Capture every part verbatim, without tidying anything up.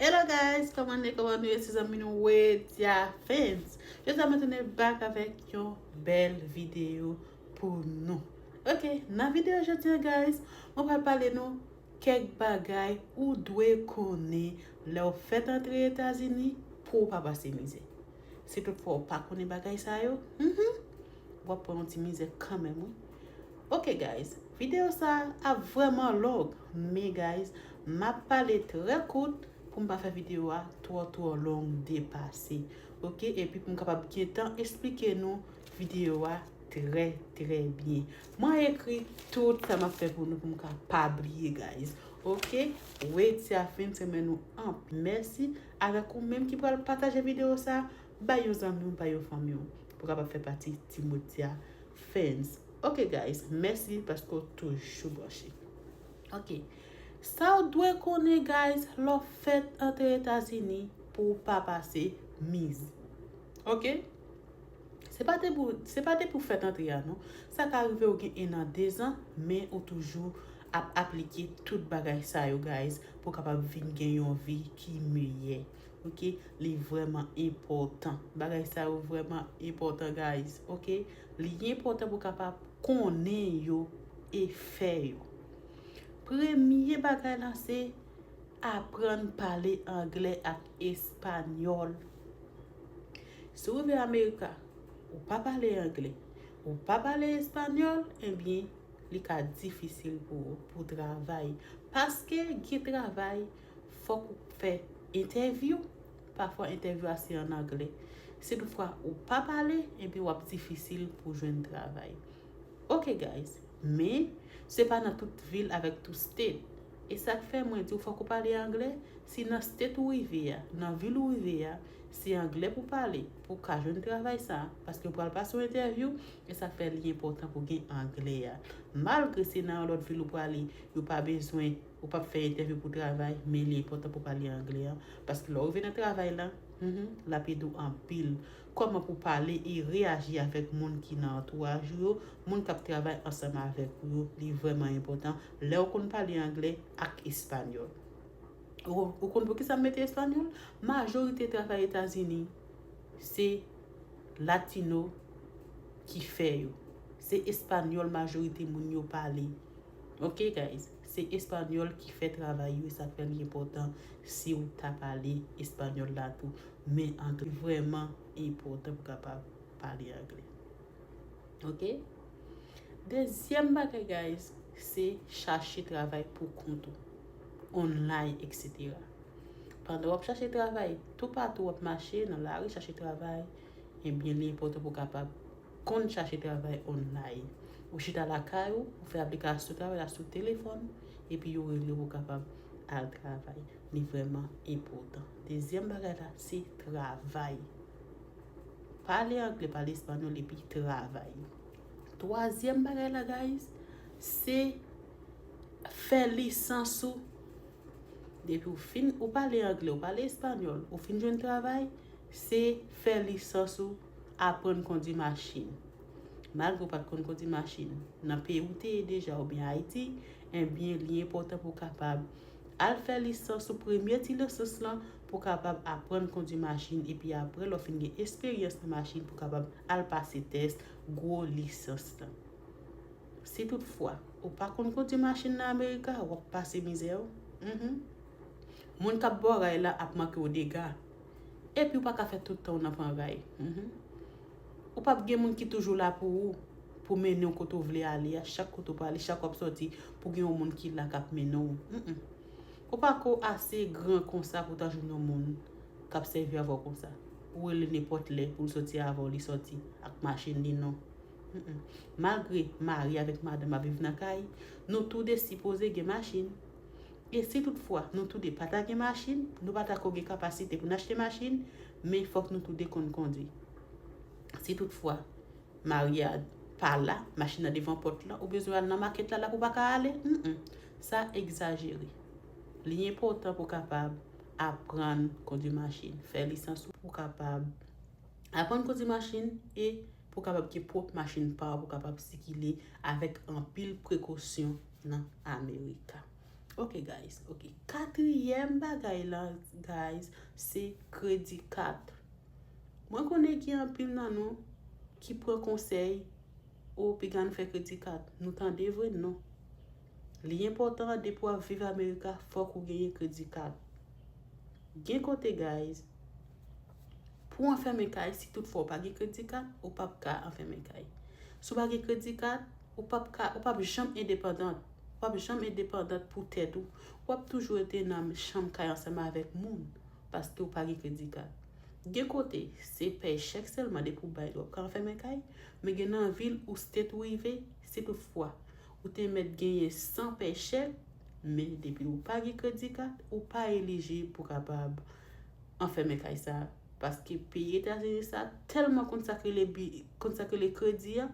Hello guys, kòman nou ye, kòman nou ye, se zanmi nou Wetia Fans. Jodi a mwen tounen back avèk yon bèl videyo pou nou. Ok, nan videyo jodi a guys, mwen pral pale nou kèk bagay ou dwe konnen lè w fèt antre Etazini pou w pa pase mizè. Si toutfwa w pa konnen bagay sa yo, mhm, w ap pran yon ti mizè kanmenm wi. Ok guys, videyo sa ap vrèman long, men guys, m ap pale trè kout pou m pa fè videyo a twò twò long depase. Ok, epi pou m kapab gentan esplike nou videyo a trè trè byen. Mwen ekri tout sa m ap fè pou nou pou m ka pa bliye guys. Ok, Wetia Fans renmen nou anpil. Mèsi avèk ou menm ki pral pataje videyo sa, bay yon zanmi w, bay yon fanmi w pou kapab fè pati Team Wetia Fans. Ok guys, mèsi paske w toujou branche. Ok, sa w dwe konnen guys, lè w fèt antre Etazini pou w pa pase mizè. Ok, se pa depi w- se pa depi w fèt antre a non. Sa ka rive w gen en an, dezan, men ou toujou ap aplike tout bagay sa yo guys pou w kapab vin gen yon vi ki meyè. Ok, li vrèman enpòtan. Bagay sa yo vrèman enpòtan guys. Ok, li enpòtan pou w kapab konnen yo e fè yo. Premye bagay la se aprann pale anglè ak espanyòl. Si w rive Amerika, ou pa pale anglè, ou pa pale espanyòl, ebyen, li ka difisil pou ou pou travay. Paske gen travay, fòk ou fè entèvyou. Pafwa entèvyou a se an anglè. Si toutfwa ou pa pale, ebyen w ap difisil pou jwenn travay. Ok guys, men se pa nan tout vil avèk tout state. E sa k fè mwen di w fòk ou pale anglè, si nan state ou rive a, nan vil ou rive a, se anglè pou pale, pou w ka jwenn travay sa, paske w pral pase yon entèvyou, e sa k fè li enpòtan pou gen anglè a. Malgre se nan yon lòt vil ou prale, yo pa bezwen, ou p ap fè entèvyou pou travay, men li enpòtan pou pale anglè a, paske lè w rive nan travay la, mhm, l ap ede w anpil. Kòman pou pale e reyaji avèk moun ki nan antouraj ou yo, moun k ap travay ansanm avèk ou yo, li vrèman enpòtan. Lè w konn pale anglè ak espanyòl. Ou, ou konn poukisa m mete espanyòl? Majorite travay Etazini, se latino ki fè yo. Se espanyòl majorite moun yo pale. Ok guys, se espanyòl ki fè travay yo, e sa k fè li enpòtan si w ta pale espanyòl la tou. Men anglè vrèman enpòtan pou kapab pale anglè. Ok? Dezyèm bagay guys, se chache travay pou kont ou, online, et cetera. Pandan w ap chache travay, toupatou w ap mache nan lari chache travay, ebyen li enpòtan pou w kapab konn chache travay online. Ou chita lakay ou, ou fè aplikasyon travay la sou telefòn, epi yo rele w pou w kapab al travay. Li vrèman enpòtan. Dezyèm bagay la, se travay. Pale anglè, pale espanyòl, epi travay. Twazyèm bagay la, guys, se fè lisans ou. Depi w fin, ou pale anglè, ou pale espanyòl, ou fin jwenn travay, se fè lisans ou, aprann kondwi machin. Malgre w pa t konn kondwi machin nan peyi w te ye deja oubyen Ayiti, ebyen, li enpòtan pou w kapab al fè lisans ou, premye ti lisans lan, pou w kapab aprann kondwi machin, epi apre, lè w fin gen esperyans nan machin, pou w kapab al pase tès gwo lisans lan. Si toutfwa ou pa konn kondwi machin nan Amerika, w ap pase mizè wi. Mhm. Moun k ap ba w ray la ap manke w dega. Epi w pa ka fè tout tan w nan pran ray. Mhm. Ou p ap gen moun ki toujou la pou ou, pou mennen w kote w vle ale a, chak kote w prale, chak w ap sòti, pou gen yon moun ki la k ap mennen w. Mm-mm. Ou pa ko ase gran konsa pou w ta jwenn yon moun k ap sèvi avè w konsa. Ou rele nenpòt lè pou l sòti avè w, li sòti ak machin li non. Mm-mm. Malgre mari avèk madanm ap viv nan kay, nou toude sipoze gen machin. E si toutfwa nou toude pa ta gen machin, nou pa ta ko gen kapasite pou n achte machin, men fòk nou toude konn kondwi. Si toutfwa mari a pa la, machin nan devan pòt lan, ou bezwen al nan makèt la, la pou w pa ka ale, mm-mm. Sa egzajere. Li enpòtan pou w kapab aprann kondwi machin, fè lisans ou pou w kapab aprann kondwi machin e pou w kapab gen pwòp machin pa w, pou w kapab sikile avèk anpil prekosyon nan Amerika. Ok, guys. Ok. Katriyèm bagay la, guys, se kredi kat. Mwen konnen gen anpil nan nou ki pran konsèy, o, piga n fè kredi kat. Nou tande vre? Non. Li enpòtan, depi w ap viv Amerika, fòk ou genyen kredi kat. Gen kote, guys, pou w anfèmen kay, si toutfwa w pa gen kredi kat, ou p ap ka anfèmen kay. Si w pa gen kredi kat, ou p ap ka, ou p ap janm endepandan. Ou p ap janm endepandan pou tèt ou. W ap toujou rete nan chanm kay ansanm avèk moun, paske w pa gen kredi kat. Gen kote, se pèy chèk sèlman, depi w bay li, w ap ka anfèmen kay, men gen nan vil ou state ou rive, si toutfwa ou te mèt genyen san pèy chèk, men depi ou pa gen kredi kat, ou pa elijib pou kapab anfèmen kay sa. Paske peyi Etazini sa tèlman konn sa k rele bi-, konn sa k rele kredi a,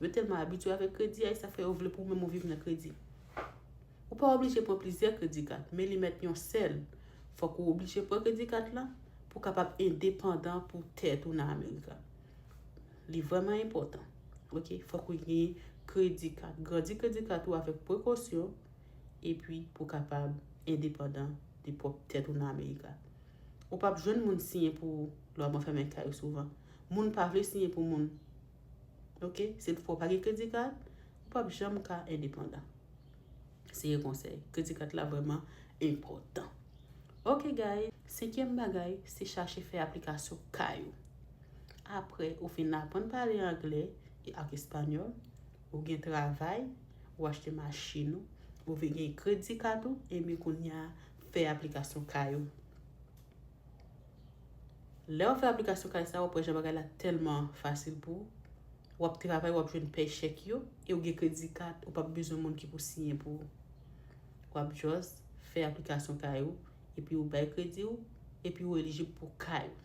yo tèlman abitye avèk kredi a, e sa fè yo vle pou ou menm ou viv nan kredi. Ou pa oblije pran plizyè kredi kat, men li mèt yon sèl. Fòk ou oblije pran kredi kat la pou kapab endepandan pou tèt ou nan Amerika. Li vrèman enpòtan. Ok, fòk ou gen kredi kat. Grandi kredi kat ou avèk prekosyon, epi pou kapab endepandan de pwòp tèt ou nan Amerika. Ou p ap jwenn moun siyen pou ou lè w ap anfèmen kay ou souvan. Moun pa vle siyen pou moun. Ok, se fò w pa gen kredi kat, ou p ap janm ka endepandan. Se yon konsèy. Kredi kat la vrèman enpòtan. Ok, guys. Senkyèm bagay, se chache fè aplikasyon kay ou. Apre, ou fin aprann pale anglè ak espanyòl, ou gen travay, ou achte machin ou, ou vin gen kredi kat ou, epi kounye a, fè aplikasyon kay ou. Lè w fè aplikasyon kay sa, w ap wè jan bagay la tèlman fasil pou ou. W ap travay, w ap jwenn pèy chèk yo, e w gen kredi kat, ou p ap bezwen moun ki pou siyen pou ou. W ap just fè aplikasyon kay ou, epi ou bay kredi ou, epi ou elijib pou kay ou.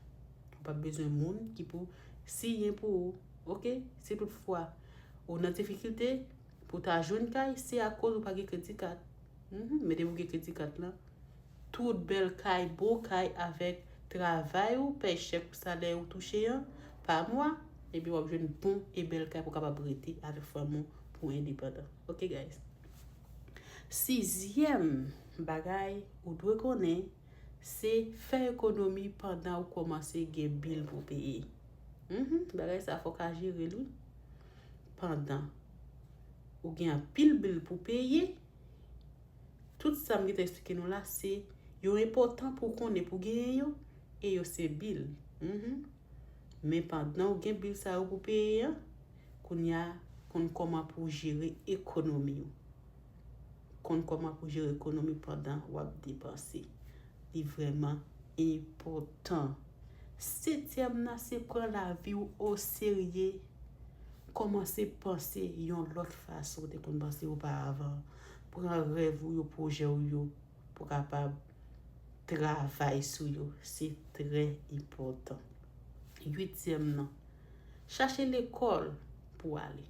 Ou p ap bezwen moun ki pou siyen pou ou. Ok? Si toutfwa ou nan difikilte pou w ta jwenn kay, se akoz ou pa gen kredi kat. Mhm, men depi w gen kredi kat lan, tout bèl kay, bon kay avèk travay ou, pèy chèk ou, salè ou touche an pa mwa, epi w ap jwenn bon e bèl kay pou w kapab rete avèk fanmi w pou w endepandan. Ok, guys? Sizyèm bagay ou dwe konnen, se fè ekonomi pandan ou kòmanse gen bil pou peye. Mhm, bagay sa fò w ka jere l, wi. Pandan ou gen anpil bil pou peye, tout sa m gentan eksplike nou la, se yo enpòtan pou w konnen pou w genyen yo, e yo se bil. Mhm. Men pandan w gen bil sa yo pou peye an, kounye a, konn kòman pou w jere ekonomi w. Konn kòman pou w jere ekonomi pandan w ap depanse. Li vrèman enpòtan. Setyèm nan, se pran lavi w oserye. Kòmanse panse yon lòt fason w te konn panse oparavan. Pran rèv ou yo, pwojè w yo, pou w kapab travay sou yo. Se trè enpòtan. Uityèm nan, chache lekòl pou w ale.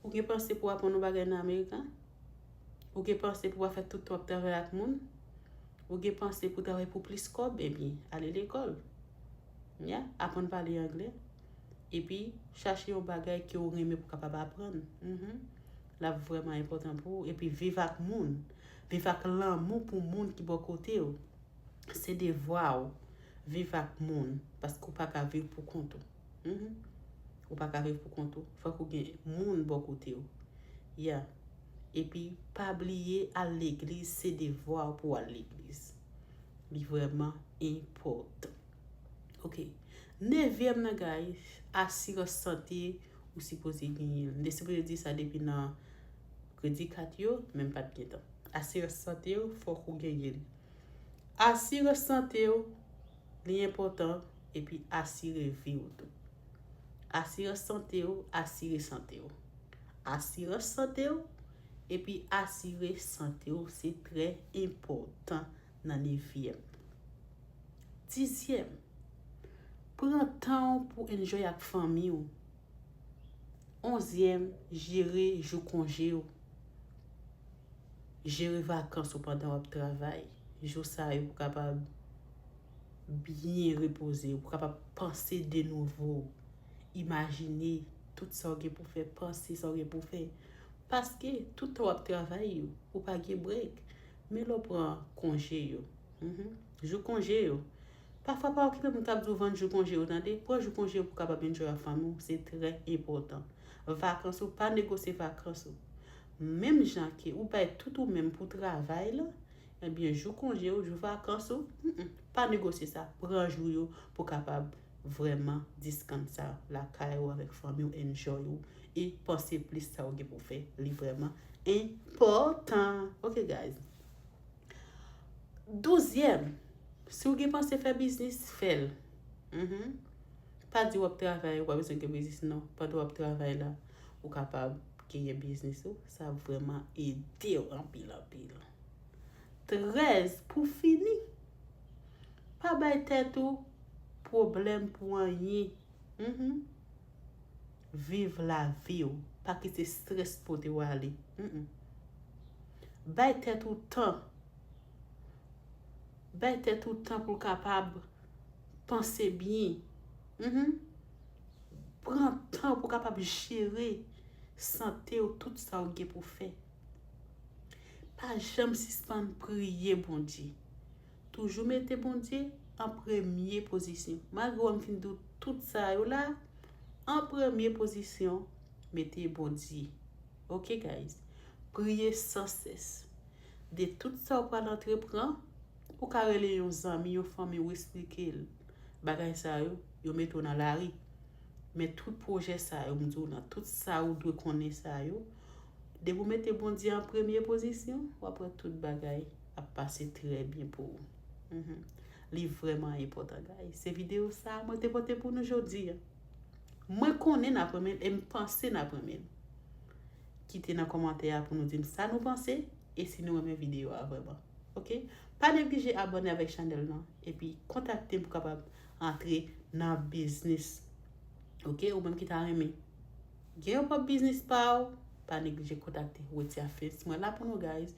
Ou gen panse pou w aprann yon bagay nan Amerika? Ou gen panse pou w ap fè tout tan w ap travay ak moun? Ou gen panse pou w travay pou plis kòb? Ebyen, ale lekòl. Ya, aprann pale anglè. Epi, chache yon bagay ke w renmen pou w kapab aprann. Mhm. L ap vrèman enpòtan pou ou. Epi, viv ak moun. Viv ak lanmou pou moun ki bò kote w. Se devwa w viv ak moun, paske w pa ka viv pou kont ou. Mhm. Ou pa ka viv pou kont ou. Fòk ou gen moun bò kote w. Ya. Epi, pa bliye al legliz, se devwa w pou w al legliz. Li vrèman enpòtan. Ok. Nevyèm nan, guys, asirans sante ou sipoze genyen l. M te sipoze di sa depi nan kredi kat yo, men m pa t gen tan. Asirans sante w, fòk ou genyen l. Asirans sante w, li enpòtan, epi asire vi w tou. Asirans sante w, asire sante w. Asirans sante w, epi asire sante w, se trè enpòtan nan nevyèm. Dizyèm, pran tan w pou enjoy ak fanmi w. Onzyèm, jere jou konje w. Jere vakans ou pandan w ap travay. Jou sa yo pou kapab byen repoze, ou pou kapab panse de nouvo. Imajine tout sa w gen pou fè, panse sa w gen pou fè. Paske tout tan w ap travay yo, ou pa gen break. Men lè w pran konje yo, mhm, jou konje yo. Pafwa pa okipe moun k ap di w vann jou konje yo, tande. Pran jou konje yo pou w kapab enjoy ak fanmi w, se trè enpòtan. Vakans ou, pa negosye vakans ou. Menm jan ke ou bay tout ou menm pou travay la, ebyen, jou konje ou, jou vakans ou, mm, mm, pa negosye sa. Pran jou yo pou kapab vrèman diskann sa lakay ou avèk fanmi w, enjoy ou, e panse plis sa ou gen pou fè. Li vrèman enpòtan. Ok, guys. Douzyèm, si w gen panse fè biznis, fè l. Mhm. Pa di w ap travay, ou pa bezwen gen biznis, non. Pandan w ap travay la, ou kapab genyen biznis ou. Sa ap vrèman ede w anpil, anpil. Trèz, pou fini, pa bay tèt ou pwoblèm pou anyen. Mhm. Viv lavi w. Pa kite strès pote w ale. Mm-mm. Bay tèt ou tan. Bay tèt ou tan pou w kapab panse byen. Mhm. Pran tan pou w kapab jere sante w, tout sa w gen pou fè. Pa janm sispann priye Bondye. Toujou mete Bondye an premye pozisyon. Malgre w ap fin di w tout sa yo la, an premye pozisyon, mete Bondye. Ok, guys? Priye san sès. De tout sa w pral antreprann, ou ka rele yon zanmi, yon fanmi, ou esplike l. Bagay sa yo, yo mete w nan lari. Men tout pwojè sa yo, m di w nan, tout sa ou dwe konnen sa yo, depi w mete Bondye an premye pozisyon, w ap wè tout bagay ap pase trè byen pou ou. Mhm. Li vrèman enpòtan, guys. Se videyo sa a mwen te pote pou nou jodi a. Mwen konnen n ap renmen l e m panse n ap renmen l. Kite nan kòmantè a pou nou di m sa nou panse e si nou renmen videyo a vrèman. Ok? Pa neglije abòne avèk chanèl lan epi kontakte m pou kapab antre nan biznis. Ok? Ou menm ki ta renmen gen yon pwòp biznis pa w, pa neglije kontakte Wetia Fest. Mwen la pou nou, guys.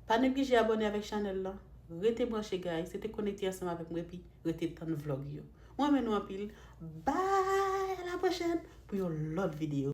Pa neglije abòne avèk chanèl lan. Rete branche, guys. Rete konekte ansanm avèk mwen epi rete tann vlòg yo. Mwen renmen nou anpil. Bye! A la pwochèn pou yon lòt videyo.